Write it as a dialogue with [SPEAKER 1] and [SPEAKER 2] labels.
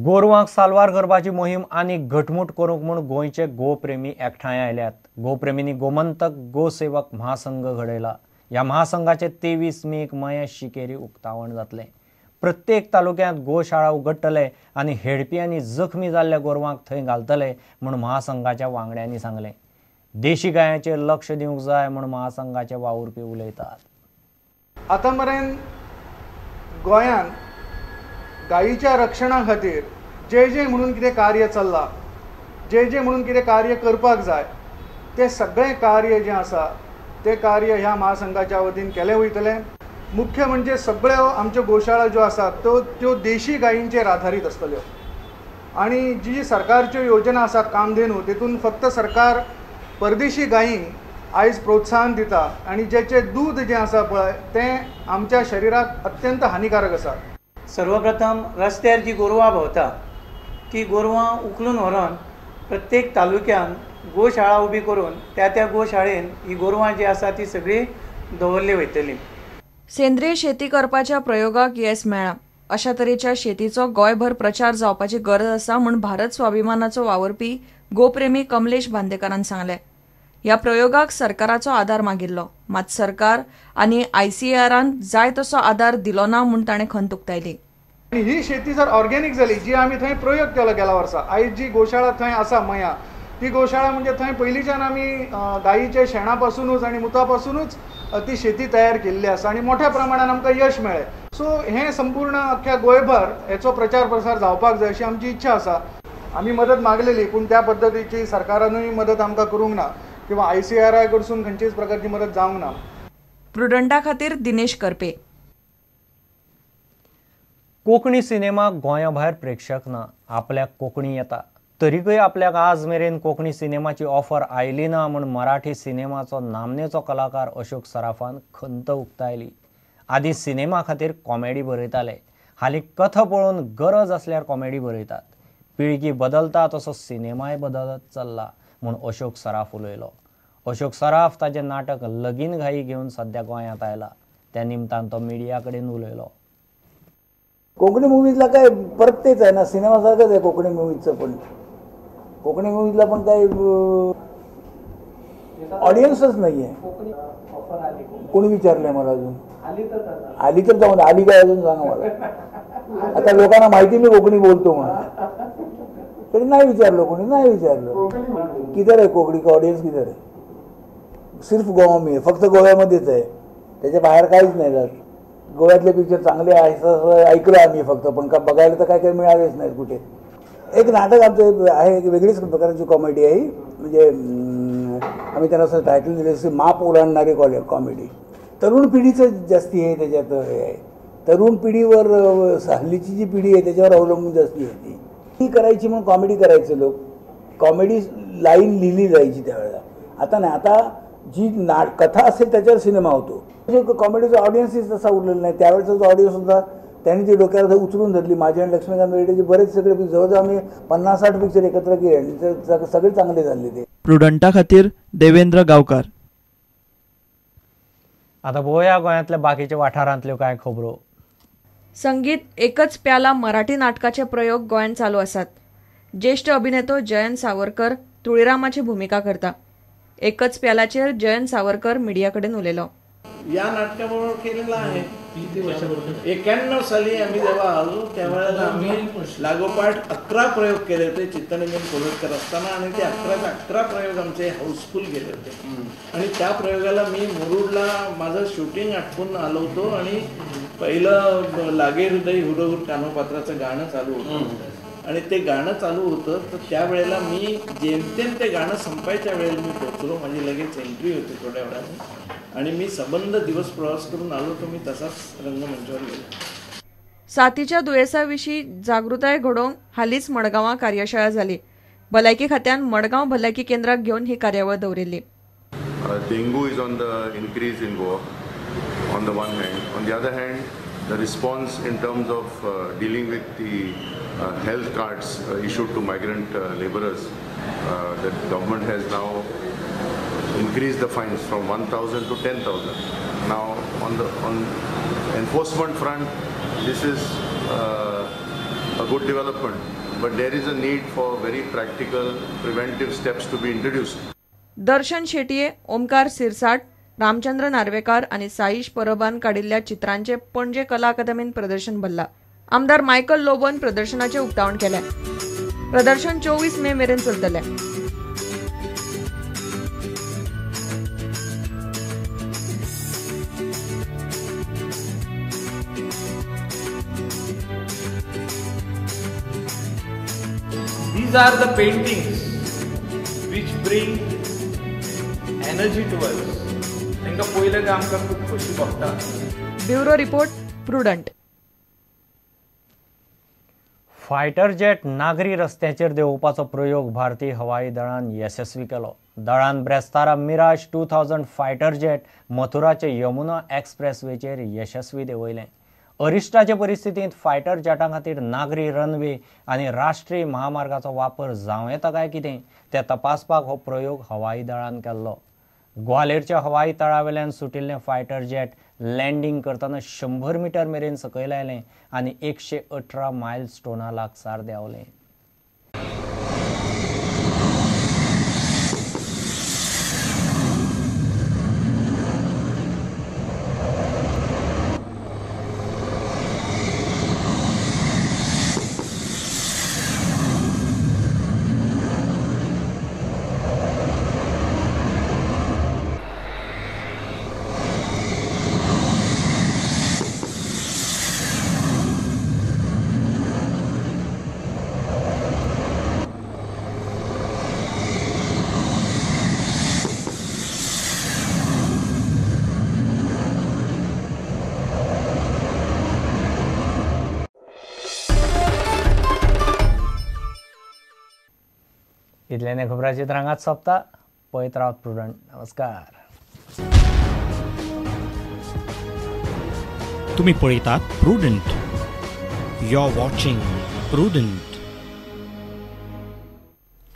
[SPEAKER 1] गोरवांक साल्वार करपाची मोहीम आनी घटमूट करूंक म्हूण गोंयचे गोप्रेमी एकठांय आयल्यात. गोप्रेमींनी गोमंतक गोसेवक महासंघ घडयला. ह्या महासंघाचे 23 मेक मयें शिकेरी उक्तावण जातलें. प्रत्येक तालुक्यांत गोशाळा उगडटले आनी हेडपी आनी जखमी जाल्ल्या गोरवांक थंय घालतले म्हूण महासंघाच्या वांगड्यांनी सांगलें. देशी गायांचेर लक्ष दिवंक जाय म्हूण महासंघाचे वावुरपी उलयतात.
[SPEAKER 2] आतां मेरेन गोंयांत गायीच्या रक्षणा खातीर जे जे म्हणून कितें कार्य चल्लां, जे जे म्हणून कितें कार्य करपाक जाय, तें सगळें कार्य जें आसा तें कार्य ह्या महासंघाच्या वतीन केलें वयतलें. मुख्य म्हणजे सगळ्यो आमच्यो गोशाळा ज्यो आसात त्यो देशी गायींचेर आधारीत आसतल्यो आनी जी सरकारच्यो योजना आसात कामधेनू तेतून फक्त सरकार परदेशी गायींक आयज प्रोत्साहन दिता आनी जेचें दूद जें आसा पळय तें आमच्या शरिराक अत्यंत हानिकारक आसा.
[SPEAKER 3] सर्वप्रथम रस्त्यार जी गोरवां भोंवता ती गोरवां उखलून व्हरून प्रत्येक तालुक्यान गोशाळा उबी करून त्या त्या गोशाळेन ही गोरवां जी आसा ती सगळी दवरली वयतली.
[SPEAKER 4] सेंद्रीय शेती करपाच्या प्रयोगाक येस मेळ्ळां. अशा तरेच्या शेतीचो गोंयभर प्रचार जावपाची गरज आसा म्हूण भारत स्वाभिमानाचो वावुरपी गोप्रेमी कमलेश बांदेकारान सांगलें. ह्या प्रयोगाक सरकाराचो आदार मागिल्लो, मात सरकार आनी आयसीएआरान जाय तसो आदार दिलो ना म्हूण ताणें खंत उक्तायली.
[SPEAKER 2] आनी ही शेती जर ऑर्गेनीक जाली, जी आमी थंय प्रयोग केलो गेल्या वर्सा, आयज जी गोशाळा थंय आसा मया, ती गोशाळा म्हणजे थंय पयलींच्यान आमी गायीच्या शेणा पासुनूच आनी मुता पासुनूच ती शेती तयार केल्ली आसा आनी मोठ्या प्रमाणान आमकां यश मेळ्ळें. सो हें संपूर्ण अख्ख्या गोंयभर हेचो प्रचार प्रसार जावपाक जाय अशी आमची इच्छा आसा. आमी मदत मागलेली पूण त्या पद्दतीची सरकारानूय मदत आमकां करूंक ना किंवा आयसीआरआय कडसून खंयचीच प्रकारची मदत जावंक ना.
[SPEAKER 4] प्रुडंटा खातीर दिनेश करपे.
[SPEAKER 1] कोंकणी सिनेमा गोंया भायर प्रेक्षक ना. आपल्याक कोंकणी येता तरीकय आपल्याक आज मेरेन कोंकणी सिनेमाची ऑफर आयली ना म्हूण मराठी सिनेमाचो नामनेचो कलाकार अशोक सराफान खंत उक्तायली. आदीं सिनेमा खातीर कॉमेडी बरयताले, हालीं कथा पळोवन गरज आसल्यार कॉमेडी बरयतात. पिळगी बदलता तसो सिनेमाय बदलत चल्ला म्हूण अशोक सराफ उलयलो. अशोक सराफ ताजें नाटक लगीन घाई घेवन सद्या गोंयांत आयला. त्या निमतान तो मिडिया कडेन उलयलो.
[SPEAKER 5] कोंकणी मुव्हीजला काय परत तेच आहे ना, सिनेमासारखंच आहे कोंकणी मुव्हीजचं पण. कोकणी मूवीजला पण काही ऑडियन्सच नाही आहे. कोणी विचारलंय मला अजून? आली तर जाऊन आली काय अजून सांगा मला. आता लोकांना माहिती मी कोकणी बोलतो म्हणून, तरी नाही विचारलं कोणी, नाही विचारलं. किधर आहे कोकणी का ऑडियन्स किधर आहे? सिर्फ गोवा मी, फक्त गोव्यामध्येच आहे, त्याच्या बाहेर काहीच नाही जात. गोव्यातले पिक्चर चांगले आहे असं ऐकलं आम्ही फक्त, पण का बघायला तर काय काही मिळालेच नाहीत कुठे. एक नाटक आमचं आहे, एक वेगळीच प्रकारची कॉमेडी आहे, म्हणजे आम्ही त्यांना असं टायटल दिलं असं माप ओलांडणारी कॉमेडी. तरुण पिढीचं जास्ती आहे त्याच्यात, हे आहे तरुण पिढीवर, हल्लीची जी पिढी आहे त्याच्यावर अवलंबून जास्ती आहे ती. ती करायची म्हणून कॉमेडी करायचे लोक, कॉमेडी लाईन लिहिली जायची त्यावेळेला. आता नाही, आता जी कथा असेल त्याच्यावर सिनेमा होतो. म्हणजे कॉमेडीचा ऑडियन्सच तसा उरलेला नाही. त्यावेळेचा जो ऑडियन्स होता त्यांनी ती डोक्यावर उचलून धरली. माझे आणि लक्ष्मीकांत बेर्डेचे बरेच सगळे जवळजवळ आम्ही 50-60 पिक्चर एकत्र केले आणि सगळे चांगले झाले ते.
[SPEAKER 6] प्रुडंटा खातीर देवेंद्र गांवकार.
[SPEAKER 1] आता पळोवया गोंयांतल्या बाकीच्या वाठारांतल्यो कांय खबरो.
[SPEAKER 4] संगीत एकच प्याला मराठी नाटकाचे प्रयोग गोंयांत चालू आसात. ज्येष्ठ अभिनेतो जयंत सावरकर तुळीरामाची भूमिका करता. एकच प्यालाचेर जयंत सावरकर मिडिया कडेन उलयलो.
[SPEAKER 7] या नाटकाबरोबर केलेला आहे. 91 साली आम्ही जेव्हा आलो त्यावेळेला आम्ही लागोपाठ 11 प्रयोग केले होते चित्तरंजन कोल्हटकर असताना, आणि ते 11 प्रयोग आमचे हाऊसफुल गेले होते. आणि त्या प्रयोगाला मी मुरुडला माझं शूटिंग आटपून आलो होतो आणि पहिलं लागे हृदय हुरहुर कान्होपात्राचं गाणं चालू होतं आणि ते गाणं चालू होतं तर त्यावेळेला मी जेमतेम ते गाणं संपायच्या वेळेला मी पोचलो. माझी लगेच एंट्री होती थोड्या वेळाने आणि मी सबंध दिवस प्रवास करून आलो तो मी तसाच रंगमंचावर गेलो.
[SPEAKER 4] साथीच्या दुयेंसा विशीं जागृताय घडोवंक हालींच मडगांवां कार्यशाळा जाली. भलायकी खात्यान मडगांव भलायकी केंद्राक घेवन ही कार्यावळ दवरिल्ली.
[SPEAKER 8] Dengue is on the increase in Goa on the one hand. On the other hand, the response in terms of dealing with the health cards issued to migrant laborers, the government has now increased the fines from 1,000 to 10,000. Now, on the enforcement front, this is a good development, but there is a need for very practical preventive steps to be introduced.
[SPEAKER 4] Darshan Shetye, Omkar Sirsat, Ramchandra Narvekar आनी साईश परबान काडिल्ल्या चित्रांचे पणजे कला अकादमीन प्रदर्शन भरला. आमदार Michael लोबोन प्रदर्शनाचे उक्तावण केलें. प्रदर्शन 24 मे मेरेन चलतलें.
[SPEAKER 7] These are the paintings which bring energy to us. तांकां पळयलें काय आमकां खूब खोशी भोगता.
[SPEAKER 4] Bureau report, Prudent.
[SPEAKER 1] Fighter jet नागरी रस्त्याचेर देंवोवपाचो प्रयोग भारतीय हवाई दळान येसस्वी केलो. दळान ब्रेस्तारा मिराज 2000 फायटर जेट मथुराचे यमुना एक्सप्रेसवेचेर येसस्वी देंवयलें. अरिश्टाचे परिस्थितींत फायटर जेटां खातीर नागरी रनवे आनी राष्ट्रीय महामार्गाचो वापर जावं येता काय कितें तें तपासपाक हो प्रयोग हवाई दळान केल्लो. ग्वाल्हेरच्या हवाई तळावेल्यान सुटिल्लें फायटर जेट लँडींग करतना 100 मिटर मेरेन सकयल आयलें आनी 118 मायल स्टोना लागसार देंवलें. इतल्याने खबरांची रंगात सोंपता. पळयत रावात प्रुडंट. नमस्कार.
[SPEAKER 9] तुम्ही पळयतात Prudent. You are watching Prudent.